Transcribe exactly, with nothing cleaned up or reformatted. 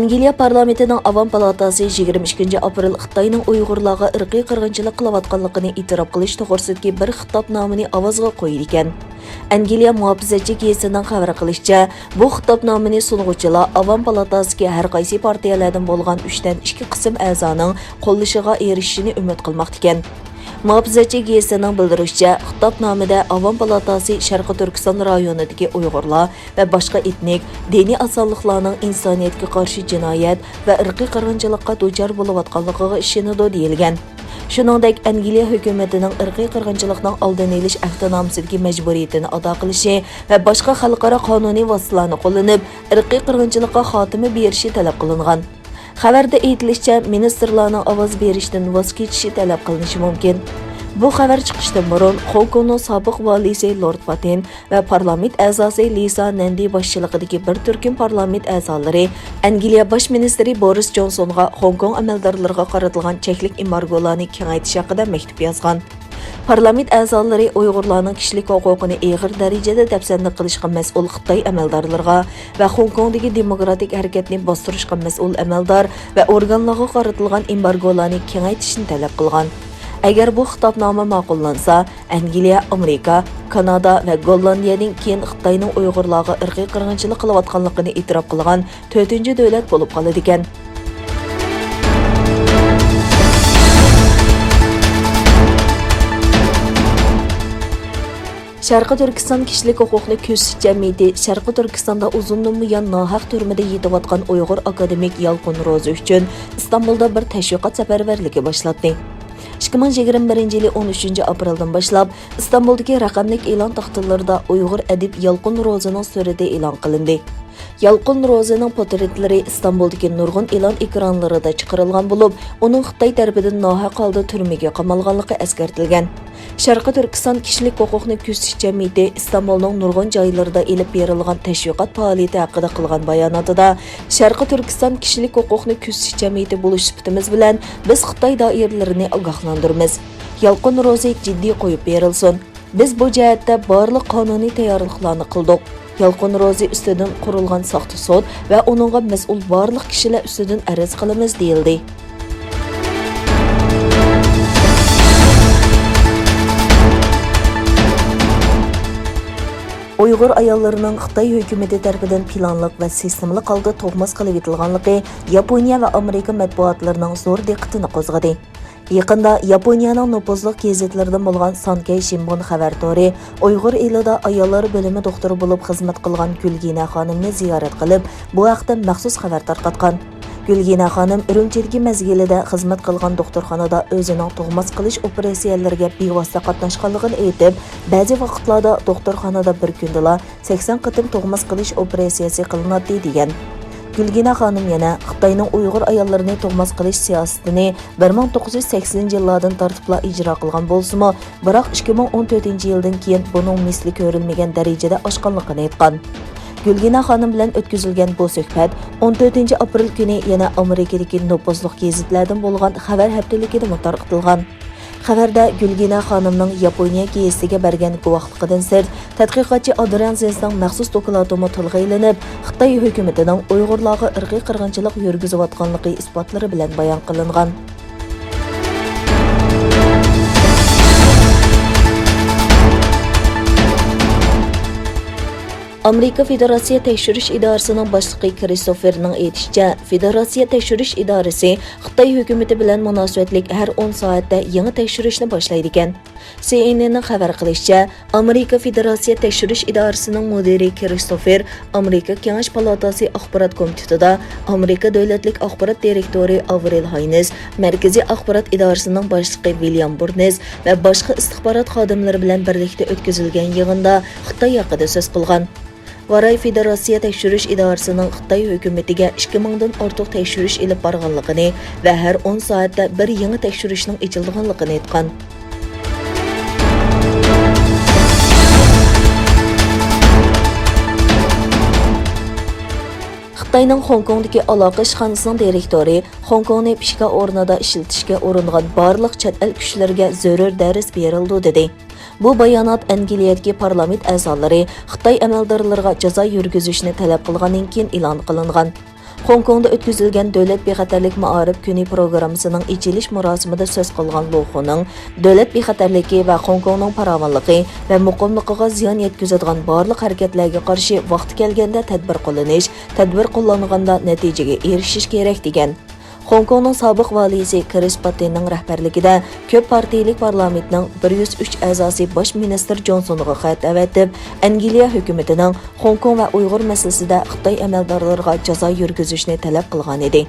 ئەنگلىيە پارلامېنتىنىڭ ئاۋام پالاتاسى يىگىرمە ئىككىنچى ئاپرېل خىتاينىڭ ئۇيغۇرلارغا ئىرقىي قىرغىنچىلىق قىلىۋاتقانلىقىنى ئېتىراپ قىلىش توغرىسىدىكى بىر خىتابنامىنى ئاۋازغا قويىدىكەن. ئەنگلىيە مۇھاپىزەتچى گېزىتىنىڭ خەۋەر قىلىشىچە، بۇ خىتابنامىنى سۇنغۇچىلار ئاۋام پالاتاسىدىكى ھەر قايسى پارتىيەلەردىن بولغان ئۈچتىن ئىككى قىسىم ئەزانىڭ قوللىشىغا ئېرىشىشىنى ئۈمىد قىلماقتىكەن. مۇھاپىزەتچى گېزىتىنىڭ بىلدۈرۈشىچە، خىتابنامىدە ئاۋام پالاتاسى شەرقىي تۈركىستان رايونىدىكى ئۇيغۇرلار ۋە باشقا ئېتنىك، دىنىي ئازادلىقلارنىڭ ئىنسانىيەتكە قارشى جىنايەت ۋە ئىرقىي قىرغىنچىلىققا دۇچار بولۇۋاتقانلىقىغا ئىشىنىدۇ، دېيىلگەن. شۇنىڭدەك، ئەنگلىيە ھۆكۈمىتىنىڭ ئىرقىي قىرغىنچىلىقنىڭ ئالدىنى ئېلىش ئەھدىنامىسىدىكى مەجبۇرىيىتىنى ئادا قىلىشى ۋە باشقا خەلقئارا قانۇنىي ۋاسىتىلارنى قوللىنىپ، ئىرقىي قىرغىنچىلىققا خاتىمە بېرىشى تەلەپ قىلىنغان. خەۋەردە ئېيتىلىشىچە، مىنىستىرلارنىڭ ئاۋاز بېرىشتىن ۋاز كېچىشى تەلەپ قىلىنىشى مۇمكىن. بۇ خەۋەر چىقىشتىن بۇرۇن، خوڭكوڭنىڭ سابىق ۋالىيسى لورد فاتېن ۋە پارلامېنت ئەزاسى لىسا نەندى باشچىلىقىدىكى بىر تۈركۈم پارلامېنت ئەزالىرى ئەنگلىيە باش مىنىستىرى بورىس جونسونغا خوڭكوڭ ئەمەلدارلىرىغا قارىتىلغان چەكلىك ئېمبارگولارنى كېڭەيتىش ھەققىدە مەكتۇپ يازغان. پارلامېنت ئەزالىرى ئۇيغۇرلارنىڭ كىشىلىك ھوقۇقىنى ئېغىر دەرىجىدە دەپسەندە قىلىشقا مەسئۇل خىتاي ئەمەلدارلىرىغا ۋە خوڭكوڭدىكى دېموكراتىك ھەرىكەتنى باستۇرۇشقا مەسئۇل ئەمەلدار ۋە ئورگانلارغا قارىتىلغان ئېمبارگولارنى كېڭەيتىشنى تەلەپ قىلغان. ئەگەر بۇ خىتابنامە ماقۇللانسا، ئەنگلىيە، ئامېرىكا، كانادا ۋە گوللاندىيەدىن كېيىن خىتاينىڭ ئۇيغۇرلارغا ئىرقىي قىرغىنچىلىق قىلىۋاتقانلىقىنى ئېتىراپ قىلغان تۆتىنچى دۆلەت بولۇپ قالىدىكەن. شەرقىي تۈركىستان كىشىلىك ھوقۇقنى كۆزىتىش جەمئىيىتى شەرقىي تۈركىستاندا ئۇزۇندىن بۇيان ناھەق تۈرمىدە يېتىۋاتقان ئۇيغۇر ئاكادېمىك يالقۇن روزى ئۈچۈن ئىستانبۇلدا بىر تەشۋىقات سەپەرۋەرلىكى باشلاتتى. ئىككى مىڭ يىگىرمە بىرىنچى يىلى ئون ئۈچىنچى ئاپرېلدىن باشلاپ ئىستانبۇلدىكى رەقەملىك ئېلان تاختىلىرىدا ئۇيغۇر ئەدىب يالقۇن روزىنىڭ سۈرىتى ئېلان قىلىندى. يالقۇن روزىنىڭ پورترېتلىرى ئىستانبۇلدىكى نۇرغۇن ئېلان ئېكرانلىرىدا چىقىرىلغان بولۇپ، ئۇنىڭ خىتاي تەرىپىدىن ناھەق ھالدا تۈرمىگە قامالغانلىقى ئەسكەرتىلگەن. شەرقىي تۈركىستان كىشىلىك ھوقۇقنى كۆزىتىش جەمئىيىتى ئىستانبۇلنىڭ نۇرغۇن جايلىرىدا ئېلىپ بېرىلغان تەشۋىقات پائالىيىتى ھەققىدە قىلغان باياناتىدا، شەرقىي تۈركىستان كىشىلىك ھوقۇقنى كۆزىتىش جەمئىيىتى بولۇش سۈپىتىمىز بىلەن، بىز خىتاي دائىرىلىرىنى ئاگاھلاندۇرىمىز. يالقۇن روزى جىددىي قويۇپ بېرىلسۇن. بىز بۇ جەھەتتە بارلىق قانۇنىي تەييارلىقلارنى قىلدۇق. يالقۇن روزى ئۈستىدىن قۇرۇلغان ساختا سوت ۋە ئۇنىڭغا مەسئۇل بارلىق كىشىلەر ئۈستىدىن ئەرز قىلىمىز، دېيىلدى. ئۇيغۇر ئاياللىرىنىڭ خىتاي ھۆكۈمىتى تەرىپىدىن پىلانلىق ۋە سىستېمىلىق ھالدا تۇغماس قىلىۋېتىلغانلىقى ياپونىيە ۋە ئامېرىكا مەتبۇئاتلىرىنىڭ زور دىققىتىنى قوزغىدى. يېقىندا ياپونىيەنىڭ نوپۇزلۇق گېزىتلىرىدىن بولغان سانكەي شىنبۇن خەۋەر تورى ئۇيغۇر ئېلىدا ئاياللار بۆلۈمى دوختۇرى بولۇپ خىزمەت قىلغان گۈلگىنە خانىمنى زىيارەت قىلىپ، بۇ ھەقتە مەخسۇس خەۋەر تارقاتقان. گۈلگىنە خانىم ئۈرۈمچىدىكى مەزگىلىدە خىزمەت قىلغان دوختۇرخانىدا ئۆزىنىڭ تۇغماس قىلىش ئوپېراتسىيەلىرىگە بىۋاسىتە قاتناشقانلىقىنى ئېيتىپ، بەزى ۋاقىتلاردا دوختۇرخانىدا بىر كۈندىلا سەكسەن قېتىم تۇغماس قىلىش ئوپېراتسىيەسى قىلىناتتى، دېگەن. گۈلگىنە خانىم يەنە خىتاينىڭ ئۇيغۇر ئاياللىرىنى تۇغماس قىلىش سىياسىتىنى بىر مىڭ توققۇز يۈز سەكسىنىنچى يىللاردىن تارتىپلا ئىجرا قىلغان بولسىمۇ، بىراق ئىككى مىڭ ئون تۆتىنچى يىلدىن كېيىن بۇنىڭ مىسلى كۆرۈلمىگەن دەرىجىدە ئاشقانلىقىنى ئېيتقان. گۈلگىنە خانىم بىلەن ئۆتكۈزۈلگەن بۇ سۆھبەت ئون تۆتىنچى ئاپرېل كۈنى يەنە ئامېرىكىدىكى نوپۇزلۇق گېزىتلەردىن بولغان خەۋەر ھەپتىلىكىدىمۇ تارقىتىلغان. خەۋەردە گۈلگىنە خانىمنىڭ ياپونىيە گېزىتىگە بەرگەن گۇۋاھلىقىدىن سىرت، تەتقىقاتچى ئادرىان زېنسنىڭ مەخسۇس دوكلاتىمۇ تىلغا ئېلىنىپ، خىتاي ھۆكۈمىتىنىڭ ئۇيغۇرلارغا ئىرقىي قىرغىنچىلىق يۈرگۈزۈۋاتقانلىقى ئىسپاتلىرى بىلەن بايان قىلىنغان. ئامېرىكا فېدېراتسىيە تەكشۈرۈش ئىدارىسىنىڭ باشلىقى كىرىستوفېرنىڭ ئېيتىشىچە، فېدېراتسىيە تەكشۈرۈش ئىدارىسى خىتاي ھۆكۈمىتى بىلەن مۇناسىۋەتلىك ھەر ئون سائەتتە يېڭى تەكشۈرۈشنى باشلايدىكەن. سى ئېن ئېننىڭ خەۋەر قىلىشىچە، ئامېرىكا فېدېراتسىيە تەكشۈرۈش ئىدارىسىنىڭ مۇدىرى كىرىستوفېر ئامېرىكا كېڭەش پالاتاسى ئاخبارات كومىتېتىدا ئامېرىكا دۆلەتلىك ئاخبارات دىرېكتورى ئاۋرىل ھاينس، مەركىزىي ئاخبارات ئىدارىسىنىڭ باشلىقى ۋىليام بۇرنېس ۋە باشقا ئىستىخبارات خادىملىرى بىلەن بىرلىكتە ئۆتكۈزۈلگەن يىغىندا خىتاي ھەققىدە سۆز قىلغان. ۋاراي فېدېراتسىيە تەكشۈرۈش ئىدارىسىنىڭ خىتاي ھۆكۈمىتىگە ئىككى مىڭدىن ئارتۇق تەكشۈرۈش ئېلىپ بارغانلىقىنى ۋە ھەر ئون سائەتتە بىر يېڭى تەكشۈرۈشنىڭ ئېچىلىدىغانلىقىنى ئېيتقان. خىتاينىڭ خوڭكوڭدىكى ئالاقە ئىشخانىسىنىڭ دىرېكتورى خوڭكوڭنى پىشكا ئورنىدا ئىشلىتىشكە ئۇرۇنغان بارلىق چەت ئەل كۈچلىرىگە زۆرۈر دەرس بېرىلىدۇ، دېدى. بۇ بايانات ئەنگلىيەدىكى پارلامېنت ئەزالىرى خىتاي ئەمەلدارلىرىغا جازا يۈرگۈزۈشنى تەلەپ قىلغاندىن كېيىن ئېلان قىلىنغان. خوڭكوڭدا ئۆتكۈزۈلگەن دۆلەت بىخەتەرلىك مائارىپ كۈنى پروگراممىسىنىڭ ئېچىلىش مۇراسىمىدا سۆز قىلغان لۇ خۇنىڭ، دۆلەت بىخەتەرلىكى ۋە خوڭكوڭنىڭ پاراۋانلىقى ۋە مۇقىملىقىغا زىيان يەتكۈزىدىغان بارلىق ھەرىكەتلەرگە قارشى ۋاقتى كەلگەندە تەدبىر قوللىنىش، تەدبىر قوللانغاندا نەتىجىگە ئېرىشىش كېرەك، دېگەن. خوڭكوڭنىڭ سابىق ۋالىيسى كرىس پاتتېننىڭ رەھبەرلىكىدە كۆپ پارتىيىلىك پارلامېنتنىڭ بىر يۈز ئۈچ ئەزاسى باش مىنىستىر جونسونغا خەت ئەۋەتىپ، ئەنگلىيە ھۆكۈمىتىنىڭ خوڭكوڭ ۋە ئۇيغۇر مەسىلىسىدە خىتاي ئەمەلدارلىرىغا جازا يۈرگۈزۈشنى تەلەپ قىلغانىدى.